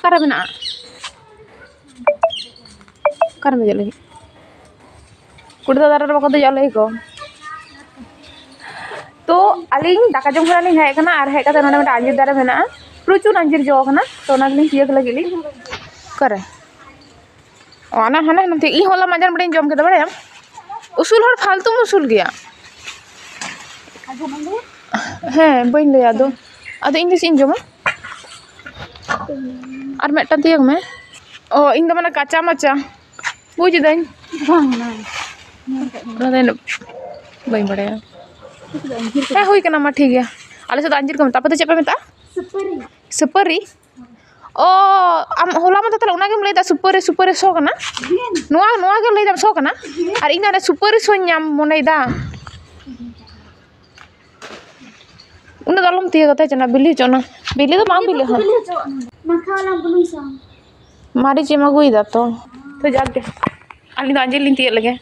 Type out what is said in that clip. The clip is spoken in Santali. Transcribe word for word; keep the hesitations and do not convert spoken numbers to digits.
ᱚᱠᱟᱨᱮ ᱢᱮᱱᱟᱜᱼᱟ? ᱚᱠᱟᱨᱮᱢ ᱫᱮᱡᱚᱜ ᱞᱟᱹᱜᱤᱫ? ᱠᱩᱲᱤ ᱫᱚ ᱫᱟᱨᱮ ᱨᱮ ᱵᱟᱠᱚ ᱫᱮᱡᱚᱜᱼᱟ, ᱞᱟᱹᱭ ᱠᱚ᱾ ᱛᱚ ᱟᱹᱞᱤᱧ ᱫᱟᱠᱟ ᱡᱚᱢ ᱠᱷᱚᱱᱟᱜ ᱞᱤᱧ ᱦᱮᱡ ᱟᱠᱟᱱᱟ, ᱟᱨ ᱦᱮᱡ ᱠᱟᱛᱮ ᱱᱚᱰᱮ ᱢᱤᱫᱴᱟᱝ ᱟᱸᱡᱤᱨ ᱫᱟᱨᱮ ᱢᱮᱱᱟᱜᱼᱟ, ᱯᱨᱚᱪᱩᱨ ᱟᱸᱡᱤᱨ ᱡᱚ ᱟᱠᱟᱱᱟ, ᱛᱚ ᱚᱱᱟ ᱜᱮᱞᱤᱧ ᱛᱤᱭᱳᱜ ᱞᱟᱹᱜᱤᱫ ᱞᱤᱧ᱾ ᱚᱠᱟᱨᱮ? ᱚ, ᱚᱱᱟ ᱦᱟᱱᱟ ᱦᱟᱱᱛᱮ᱾ ᱤᱧ ᱦᱚᱞᱟ ᱢᱟᱸᱡᱟᱱ ᱵᱮᱲᱟᱧ ᱡᱚᱢ ᱠᱮᱫᱟ, ᱵᱟᱲᱟᱭᱟᱢ? ᱩᱥᱩᱞ ᱦᱚᱲ ᱯᱷᱟᱞᱛᱩᱢ ᱩᱥᱩᱞ ᱜᱮᱭᱟ᱾ ᱦᱮᱸ, ᱵᱟᱹᱧ ᱞᱟᱹᱭᱟ ᱟᱫᱚ᱾ ᱟᱫᱚ ᱤᱧ ᱫᱚ ᱪᱮᱫ ᱤᱧ ᱡᱚᱢᱟ? ᱟᱨ ᱢᱤᱫᱴᱟᱝ ᱛᱤᱭᱳᱜ ᱢᱮ᱾ ᱚ, ᱤᱧ ᱫᱚ ᱢᱟᱱᱮ ᱠᱟᱪᱟ ᱢᱟᱪᱟ᱾ ᱵᱩᱡᱽ ᱮᱫᱟᱹᱧ᱾ ᱵᱟᱝ, ᱵᱟᱝ᱾ ᱚᱱᱟ ᱫᱚ ᱤᱱᱟᱹᱜ ᱵᱟᱹᱧ ᱵᱟᱲᱟᱭᱟ᱾ ᱦᱮᱸ, ᱦᱩᱭ ᱠᱟᱱᱟ, ᱢᱟ ᱴᱷᱤᱠ ᱜᱮᱭᱟ᱾ ᱟᱞᱮ ᱥᱮᱫ ᱫᱚ ᱟᱸᱡᱤᱨ ᱠᱚ ᱢᱮᱛᱟᱜᱼᱟ᱾ ᱟᱯᱮ ᱫᱚ ᱪᱮᱫ ᱯᱮ ᱢᱮᱛᱟᱜᱼᱟ? ᱥᱩᱯᱟᱹᱨᱤ᱾ ᱥᱩᱯᱟᱹᱨᱤ? ᱚ, ᱟᱢ ᱦᱚᱞᱟ ᱢᱟᱫᱷᱮᱨ ᱛᱟᱦᱞᱮ ᱚᱱᱟᱜᱮᱢ ᱞᱟᱹᱭᱫᱟ, ᱥᱩᱯᱟᱹᱨᱤ, ᱥᱩᱯᱟᱹᱨᱤ ᱥᱚ ᱠᱟᱱᱟ? ᱱᱚᱣᱟ, ᱱᱚᱣᱟ ᱜᱮᱢ ᱞᱟᱹᱭᱫᱟᱢ ᱥᱚ ᱠᱟᱱᱟ? ᱟᱨ ᱤᱧ ᱫᱚ ᱚᱱᱟ ᱥᱩᱯᱟᱹᱨᱤ ᱥᱚᱧ ᱧᱟᱢ ᱢᱚᱱᱮᱭᱮᱫᱟ᱾ ᱩᱱᱟᱹᱜ ᱫᱚ ᱟᱞᱚᱢ ᱛᱤᱭᱳᱜᱟ, ᱛᱟᱭ ᱪᱮᱱᱟ ᱵᱤᱞᱤ ᱦᱚᱪᱚᱜ ᱚᱱᱟ᱾ ᱵᱤᱞᱤ ᱫᱚ ᱵᱟᱝ ᱵᱤᱞᱤᱜᱼᱟ᱾ ᱵᱤᱞᱤ ᱦᱚᱪᱚᱣᱟᱜ ᱢᱮ᱾ ᱢᱟᱠᱷᱟᱣ ᱟᱞᱟᱝ ᱵᱩᱞᱩᱝ ᱥᱟᱶ᱾ ᱢᱟᱹᱨᱤᱪ ᱮᱢ ᱟᱹᱜᱩᱭᱮᱫᱟ ᱛᱚ? ᱛᱚ ᱡᱟᱠ ᱜᱮ, ᱟᱹᱞᱤᱧ ᱫᱚ ᱟᱸᱡᱤᱨ ᱞᱤᱧ ᱛᱤᱭᱳᱜ ᱞᱮᱜᱮ᱾